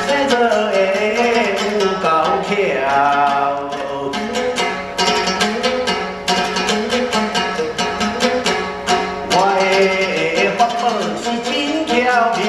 生做的有够巧。我的法宝是真巧妙，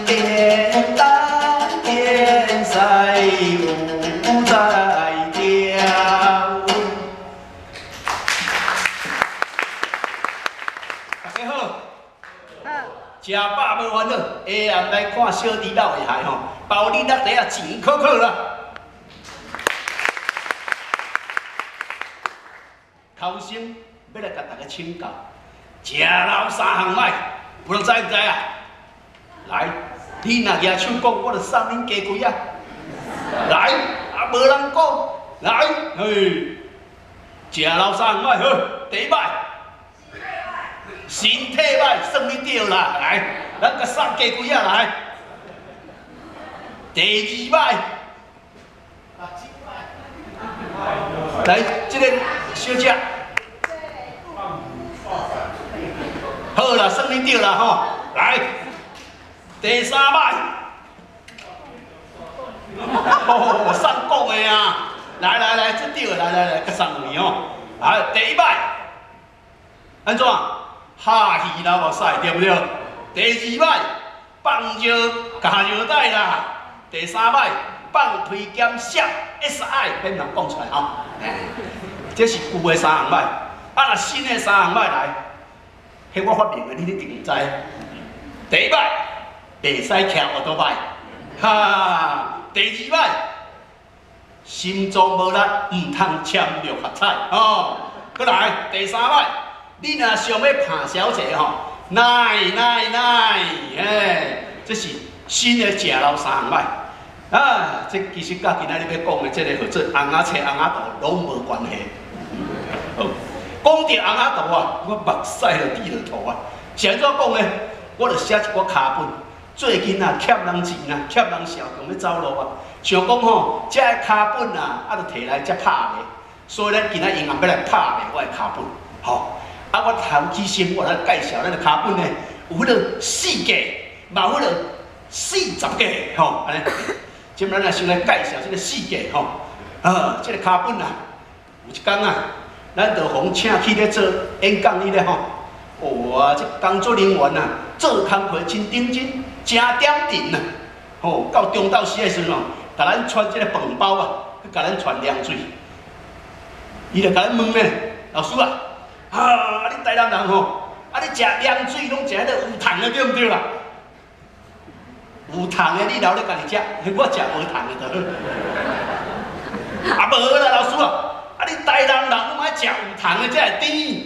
颠东颠西有才调。大家好，食饱无烦恼，下暗来看小猪老会害吼，包你落地啊钱可可啦。头先欲来共大家请教，食老三项歹，有人知毋知啊？来，你若举手讲，我就送恁鸡胿仔。来，啊无人讲，来，嘿，食老三项歹，好，第一摆。身体歹，算你著啦。来，咱共送鸡胿仔来。第二摆，来，这个小姐，好啦，算你著啦吼。来，第三摆，哦，送讲的啊。来来来，这著，来来来，佮送你吼。来，第一摆，按怎？哈鱼流目屎，对不对？第二摆放尿加尿袋啦。第三摆放屁兼写 S I，免人讲出来吼。这是旧的三项歹，啊若新的三项歹来，彼我发明的，你一定毋知。第一摆袂使骑乌托摆，哈。第二摆心脏无力，毋通签六合彩哦。阁来第三摆。你若想欲拍小姐吼，来来来，嘿，这是新的食老三项歹啊！这其实佮今仔日欲讲的这个号做尪仔册、尪仔图拢无关系。好，讲著尪仔图啊，我目屎就滴落涂啊！是按怎讲呢？我就写一寡跤本。最近啊，欠人钱啊，欠人小强欲走路啊，想讲吼，这个跤本啊，啊，就提来才拍卖，所以咱今仔永远欲来拍卖我的跤本，吼。啊！我头起先，我来介绍咱的跤本呢，有彼个四格，嘛有彼个40格，吼，按呢。这摆咱来先来介绍这个四格，吼。啊，这个跤本啊，有一工啊，咱就予人请去咧做演讲彼咧吼。哇，这工作人员啊，做工课真认真，真点阵啊。吼，到中昼时的时阵哦，共咱传这个饭包啊，去共咱传凉水。伊就共咱问咧，老师啊。啊！你台南人吼，啊你食凉水拢食彼个有糖的对毋对啦？有糖的你留咧家己食，我食无糖的就好。啊无啦，老师啊，啊你台南人拢爱食有糖的才会甜。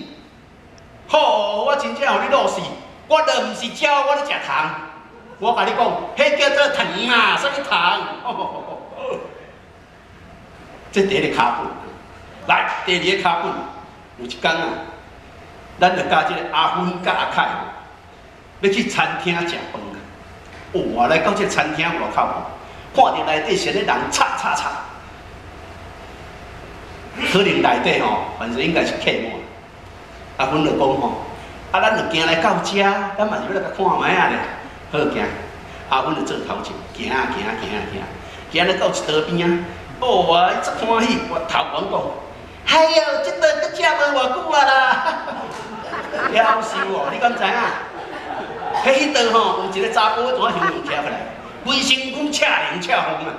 好，我真正予你落死，我著毋是鸟，我咧食糖。我共你讲，彼叫做糖啊，啥物糖？这第一个跤本，来，第二个跤本，有一工啊。咱就佮这个阿芬佮阿凯欲去餐厅食饭啊！哇，来到这个餐厅外口，看著内底踅咧人吵吵吵，可能内底吼，反正应该是客满。阿芬就讲吼，啊，咱就行来到遮，咱嘛是欲来共看覓仔咧。好行，阿芬就做头前，行行行行，行来到一桌边仔，哦啊，伊足欢喜，我头悬讲，哎哟，这顿阁食无偌久啊啦！夭寿哦，你敢知影？彼彼桌吼有一个查埔怎形容徛起来，规身躯赤龙赤凤啊！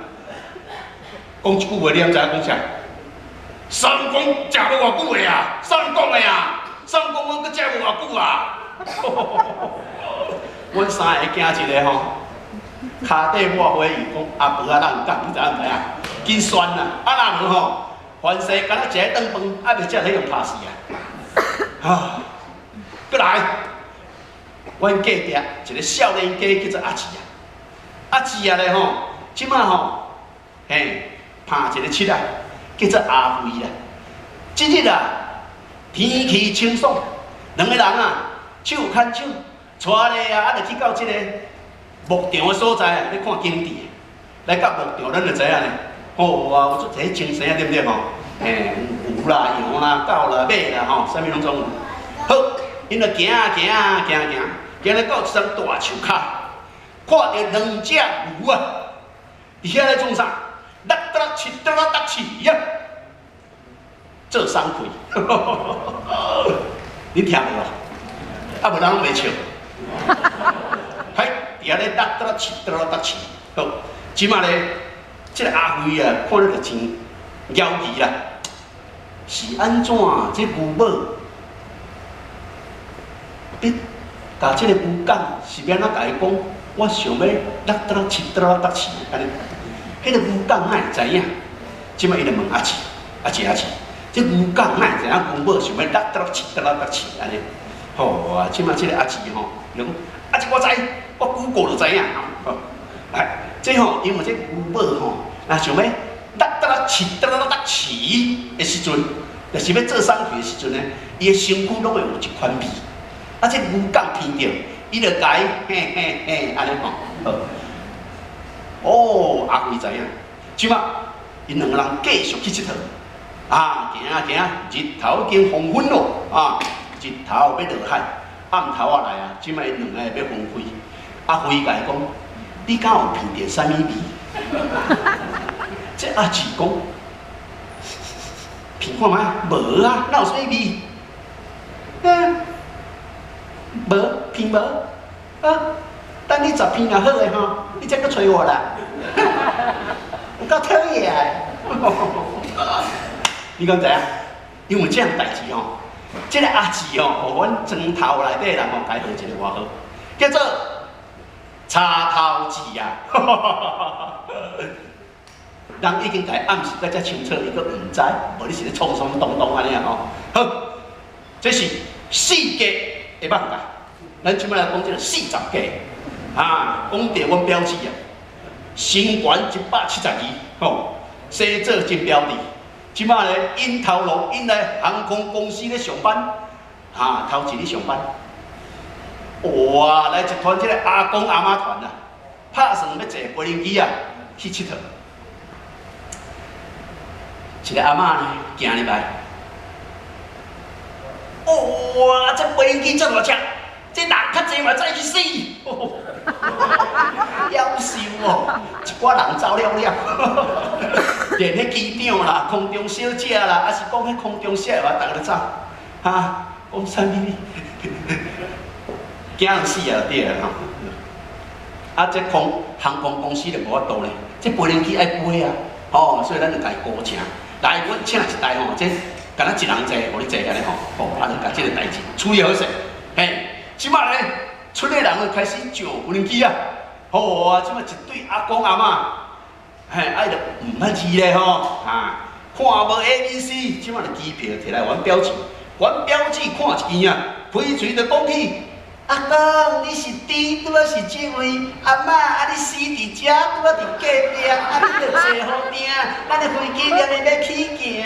讲一句话，你敢知影讲啥？三公食无偌久的啊，三公的啊，三公阮阁食无偌久啊！阮三个行一个吼，跤底抹花伊讲阿婆仔咱有讲，你知影毋知影？紧酸啦，啊若无吼，凡事敢若食一顿饭，啊袂食彼用拍死啊！啊，阁来，阮隔壁一个少年家叫做阿志啊，阿志啊咧吼，这马吼，嘿，拍一个七仔，叫做阿辉啦。这日啊，天气清爽，两个人啊，手牵手，带咧啊，啊，就去到这个牧场的所在啊，咧看景致。来到牧场，咱就知影咧，吼啊，有足济精神啊，对毋对吼？嘿，牛啦、羊啦、狗啦、马啦，吼，啥物拢总有。好，𪜶就行啊行啊行行，今日到一丛大樹跤，看著兩隻牛啊，佇遐咧創啥？六得六七得六得七啊，做送氣。你聽無？啊，無人攏袂笑。嘿，佇遐咧六得六七得六得七。好，這馬咧，這个阿輝啊，看了就真枵奇啦。是按怎？這牛母，你共這个牛講，是欲按怎共伊講？我想欲六得六七得六得七按呢。彼个牛講哪會知影？這馬伊就問阿姊，阿姊阿姊，這牛講哪會知影牛母想欲六得六七得六得七按呢？好啊，這馬這个阿姊吼，伊講啊，這我知，我 Google 就知影。好，來，這吼因為這牛母吼，若想欲六得六七得六得七的時陣，就是欲做送氣的時陣呢，伊的身軀攏會有一款味。啊，這牛講聞著，伊就共伊嘿嘿嘿按呢吼。好，哦，阿輝知影，這馬𪜶兩个人繼續去𨑨迌。啊，行啊行，日頭已經黃昏咯，啊，日頭欲落海，暗頭仔來啊，這馬𪜶兩个欲分開。阿輝共伊講，你敢有聞著啥物味？這阿姊講，聞看覓？無啊，哪有啥物味？嗯，無，聞無？啊，等你十片若好的吼，你才閣揣我啦。有夠討厭！你敢知影？因為這項代誌吼，這个阿姊吼，予阮磚頭內底人吼，共伊號一个外號，叫做柴頭姊啊。人已經共伊暗示甲遮清楚，伊閣毋知，無你是咧創啥物東東按呢啊吼。好，這是四格的蠓仔，咱這擺來講這个40格啊，講著阮表姊啊，身懸172，吼，生做真標緻。這擺咧，𪜶頭路，𪜶來航空公司咧上班，哈，頭一日上班，哇，來一團這个阿公阿嬤團啊，拍算欲坐飛行機啊去𨑨迌。一个阿嬤呢，行入來，哇！這飛行機這大隻，這人較濟嘛載去死，夭壽哦！一寡人走了了，連彼機長啦、空中小姐啦，抑是講彼空中小姐，逐个都走，哈，講啥物？驚死啊！對啊吼！啊，這空航空公司就無法度咧，這飛行機愛飛啊，吼，所以咱就共伊估成。來，阮請一台吼，這敢若一人坐，予你坐按呢吼，吼，啊，就共這个代誌處理好勢。嘿，這擺咧，村的人就開始上飛行機啊，好啊，這擺一對阿公阿嬤，嘿，啊，伊就毋捌字咧吼，啊，看無 A B C，這擺就機票摕來阮表姊，阮表姊看一見啊，開喙就講起。阿公，你是豬，拄仔是這位阿嬤，啊你死佇遮，拄仔佇隔壁，啊你著坐予定，咱的飛機連咧欲起行。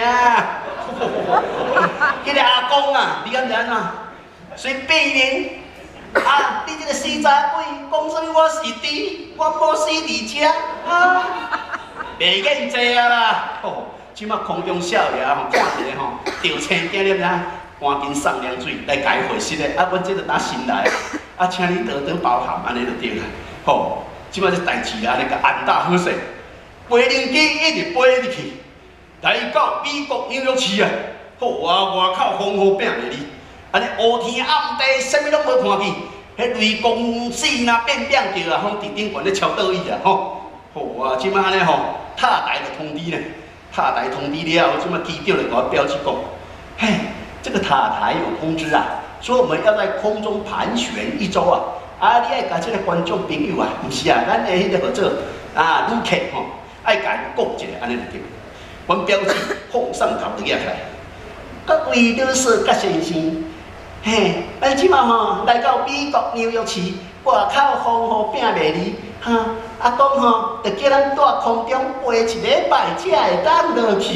彼个阿公啊，你敢知按怎？隨變面，啊，你這个死查鬼，講啥物我是豬，我無死佇遮，啊，袂瘾坐啊啦！吼，這馬空中少爺吼，看一个吼，著青驚，你知影？趕緊送涼水來共伊回息的，啊，阮這就打新來，啊，請你多多包涵，按呢就對啦。吼，這擺這代誌啊，按呢共按打好勢，飛行機一直飛入去，來到美國紐約市啊，好啊，外口風雨拚袂離，按呢烏天暗地，啥物攏無看見，彼雷公死若變變叫啊，攏佇頂懸咧超倒椅啊，吼，好啊，這擺按呢吼，塔台就通知呢，塔台通知了後，這擺機長就共我表姊講，嘿。這個塔台有通知啊，說我們要在空中盤旋一周啊，啊，你愛共這個觀眾朋友啊，毋是啊，咱的彼个叫做啊旅客吼，愛共伊講一下，按呢就對。阮表姊放上頭就舉起來，各位女士佮先生，嘿，咱這馬吼來到美國紐約市，外口風雨拚袂離，哈，阿公吼，就叫咱蹛空中飛一禮拜，才會當落去。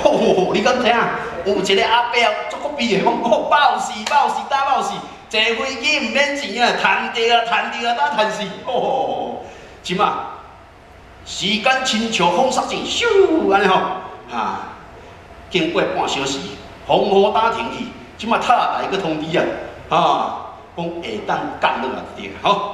吼吼吼！你敢知影？有一个阿伯足國味的，講哦，爆死爆死打爆死，坐飛機毋免錢啊，趁著啊趁著啊，打趁死！吼吼！這馬時間親像風速箭，咻按呢吼，哈，經過半小時，風雨打停去，這馬塔台閣通知啊，啊，講會當降落啊對，好。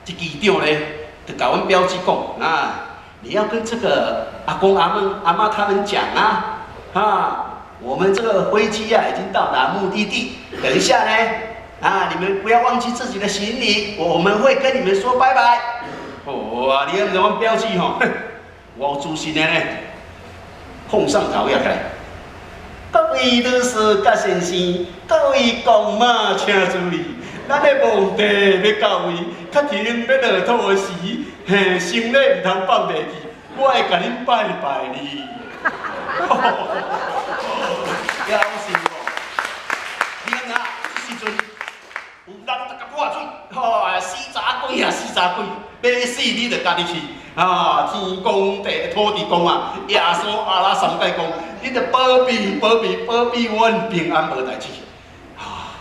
這機長咧，就共阮表姊講啊，你要跟這個阿公阿媽阿媽他們講啊，啊，我們這個飛機啊已經到達目的地，等一下呢，啊，你們不要忘記自己的行李，我們會跟你們說拜拜。哦，你看阮表姊吼，我有自信的呢，奉上頭也起來。各位女士佮先生，各位公媽請注意，咱的目的欲到位，較停欲落土的時，嘿，行李毋通放袂記，我會共恁拜拜哩。了是無？你敢知影？這時陣有人逐共潑水，吼，死查鬼啊，死查鬼，欲死你就家己去。啊，天公地土地公啊，耶穌阿拉三界公，你著保庇保庇保庇阮平安無代誌。啊，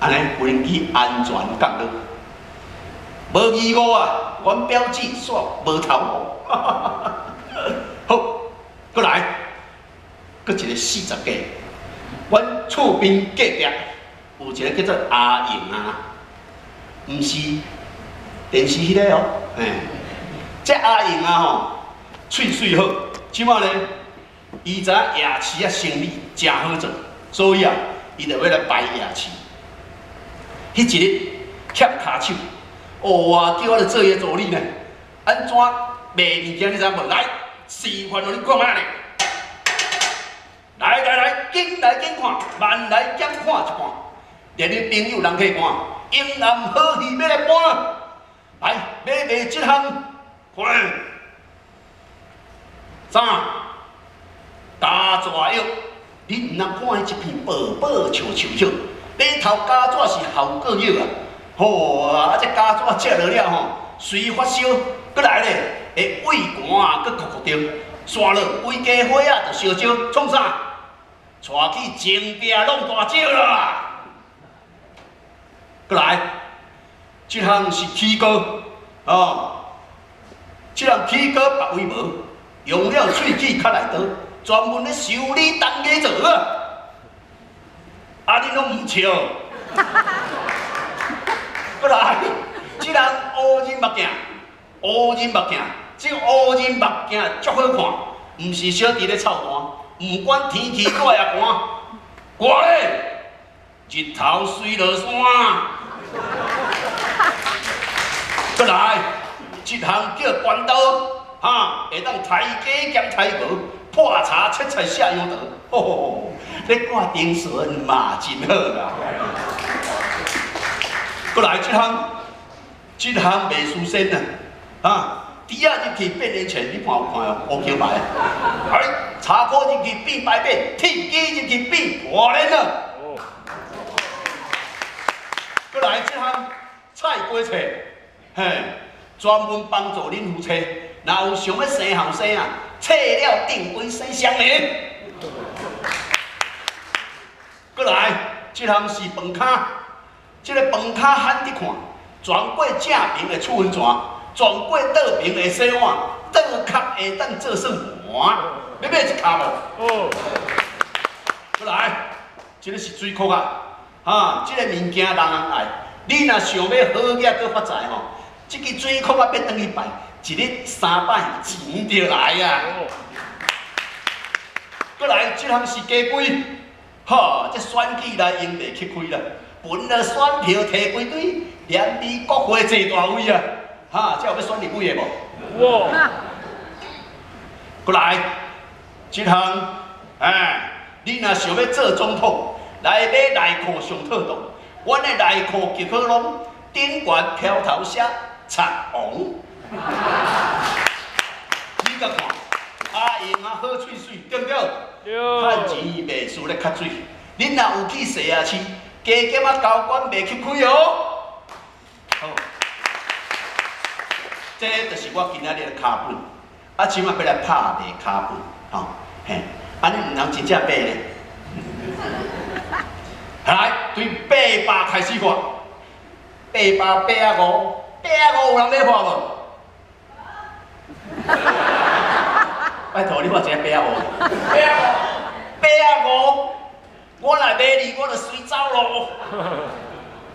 按呢飛機安全降落，無意外啊，阮表姊煞無頭路。好，閣來，閣一個40個，阮厝邊隔壁有一個叫做阿英啊，毋是電視彼個哦，嘿，這阿英啊吼，喙水好，這馬咧，伊知影夜市啊生意誠好做，所以啊，伊就欲來擺夜市。彼一日欠跤手，哦啊，叫我來做伊的助理呢。按怎賣物件你知無？來示範予恁看覓咧。來來來，緊來緊看，慢來減看一半。連恁朋友人客看，英暗好戲欲來搬。來，欲賣這項，看，啥？膠紙藥，你毋通看彼一片薄薄像樹葉，裡頭膠紙是效果藥啊！吼啊，這膠紙食落了吼，隨發燒，閣來咧，會畏寒，閣哭哭著，煞落規家伙仔就相招，創啥？帶去前壁弄大招啦！閣來，這項是起膏，哦，這項起膏白威無，用了喙齒較來刀，專門咧修理當家做啊！啊，恁攏毋笑？閣來，這人烏人目鏡，烏人目鏡，這個烏人目鏡足好看，毋是小弟咧臭寒，毋管天氣熱抑寒，寒咧，日頭水落山。閣來，這項叫關刀，哈，會當刣雞兼刣無，破柴切菜下油刀，吼吼吼，咧掛燈神嘛真好啦。閣來這項，這項袂輸仙啊，啊，豬仔入去變煙錢，你看有看哦？烏橋牌，哎，茶箍入去變白變，鐵機入去變破鏈啊。閣來這項菜瓜切，嘿，專門幫助恁夫妻，若有想欲生後生啊，切了定位生雙个。閣來，這項是飯跤，這個飯跤罕得看，全國正名的儲溫泉，全國倒平的洗碗，倒殼會當做算盤，欲買一跤無？哦。閣來，這個是水殼啊，哈，這個物件人人愛。你若想欲好額閣發財吼，這支水殼啊，欲轉去拜，一日三擺錢就來啊。閣來，這項是雞龜，哈，這選舉來用袂吃虧啦，分了選票提規堆，連美國會坐大位啊，哈，這有欲選立委的無？哇！閣來，這項，哎，你若想欲做總統，來買內褲上妥當，阮的內褲極好攏，頂懸飄頭寫賊王。你佮看，阿英啊好喙水，對毋對？對。趁錢袂輸咧較水，恁若有去西亞市，加減仔交關袂吃虧哦。好，這就是我今仔日的跤本，啊，這馬欲來拍賣跤本，吼，嘿，啊，恁毋通真正買咧。來，對800開始看，885，85有人咧看無？拜託你看一下八仔五，八仔五，八仔五，我若買你，我就隨走咯。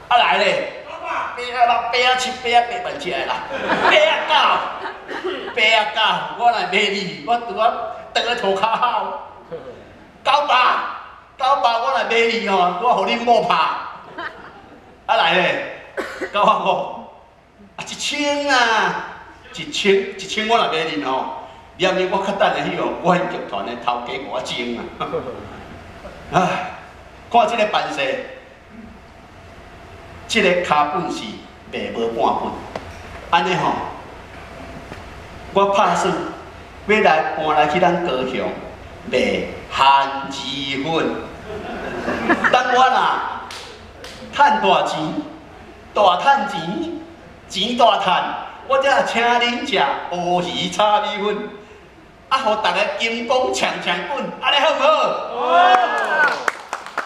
啊來咧，八仔六、八仔七、八仔八萬只啦，八仔九、八仔九，我若買你，我拄仔倒咧塗跤吼。900，900，我若買你吼，我予恁某拍。啊來咧，905，啊一千啊，一千，一千我若買你吼，連你我較等下去予阮劇團的頭家共我爭啊。唉，看這個辦勢，這個跤本是賣無半本，按呢吼，我拍算欲來搬來去咱高雄賣番薯粉，等我若趁大錢，大趁錢，錢大趁，我才請恁食烏魚炒米粉，啊，予逐家金光搶搶滾，按呢好毋好？好。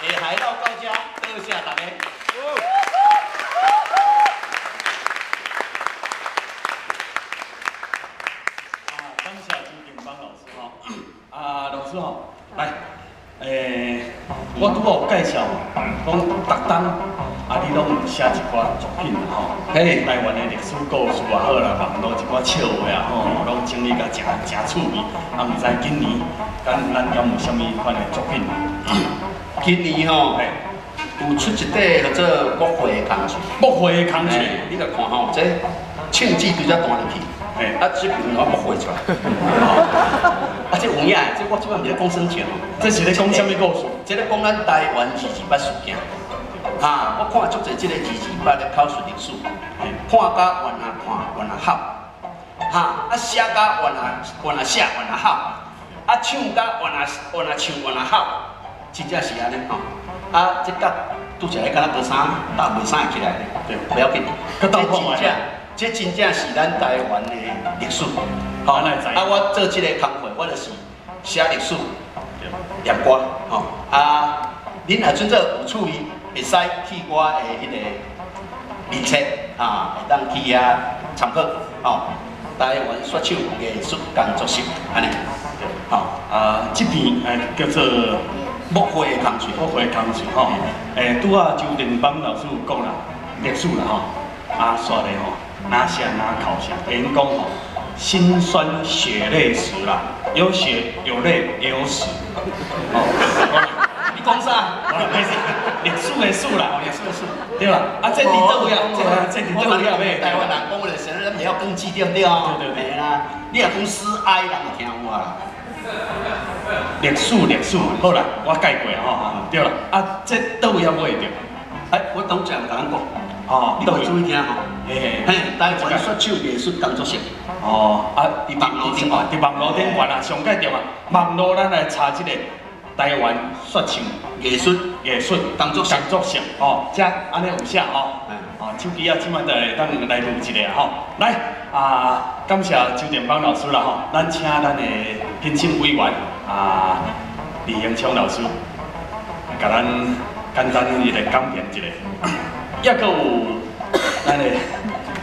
下海佬到遮，多謝大家。啊，感謝周定邦老師吼。啊，老師吼，來，我拄仔有介紹，講逐冬啊，你攏有寫一寡作品吼，台灣的歷史故事也好啦，網路一寡笑話啊吼，攏整理甲誠誠趣味。啊，毋知今年咱敢有啥物款的作品？今年吼，有出一塊叫做國會的空喙。國會的空喙，你來看吼，這唱字對遮彈入去，啊，這邊我木會出來。啊，這有影，這我這擺毋是咧講耍笑，這是咧講啥物故事？這咧講咱台灣228事件。哈，我看足濟這個228的口述歷史，看甲原來看原來好，哈，啊寫甲原來原來寫原來好，啊唱甲原來原來唱原來好，真正是按呢吼。啊，這甲拄才彼敢若無啥搭袂啥會起來咧，對，不要緊。這真正，這真正是咱台灣的歷史。好，啊，我做這個工課，我就是寫歷史、念歌，吼。啊，恁若準做有趣味，會使去我的彼個面冊，啊，會當去遐參考，吼。台灣說唱藝術工作室，按呢，吼。啊，這篇叫做木會的空喙，木會的空喙，吼。拄仔周定邦老師有講啦，歷史啦，吼。啊，煞咧吼，哪寫哪哭寫，會用講吼，辛酸血淚史啦，有血有淚也有屎。哦，你講啥？沒事，歷史的史啦，歷史的史。對啦，啊，這佇佗位啊？這佇佗位啊？台灣人講話就是咱袂曉講字對毋對？對對對。啦，你若講死哀，人就聽有啊。歷史歷史，好啦，我概括吼，對啦，啊，這佗位啊買會著？哎，我當時有共咱講。哦，你有注意聽吼？嘿，嘿，台灣說唱藝術工作室。哦，啊，佇網路頂懸，佇網路頂懸啊，上蓋重要。網路咱來查這個台灣說唱藝術工作工作室，哦，遮按呢有寫吼。哦，手機啊，這擺就會當來錄一下吼。來，啊，感謝周定邦老師啦吼，咱請咱的評審委員啊，李榮昌老師，共咱簡單一個講評一下。抑閣有咱的。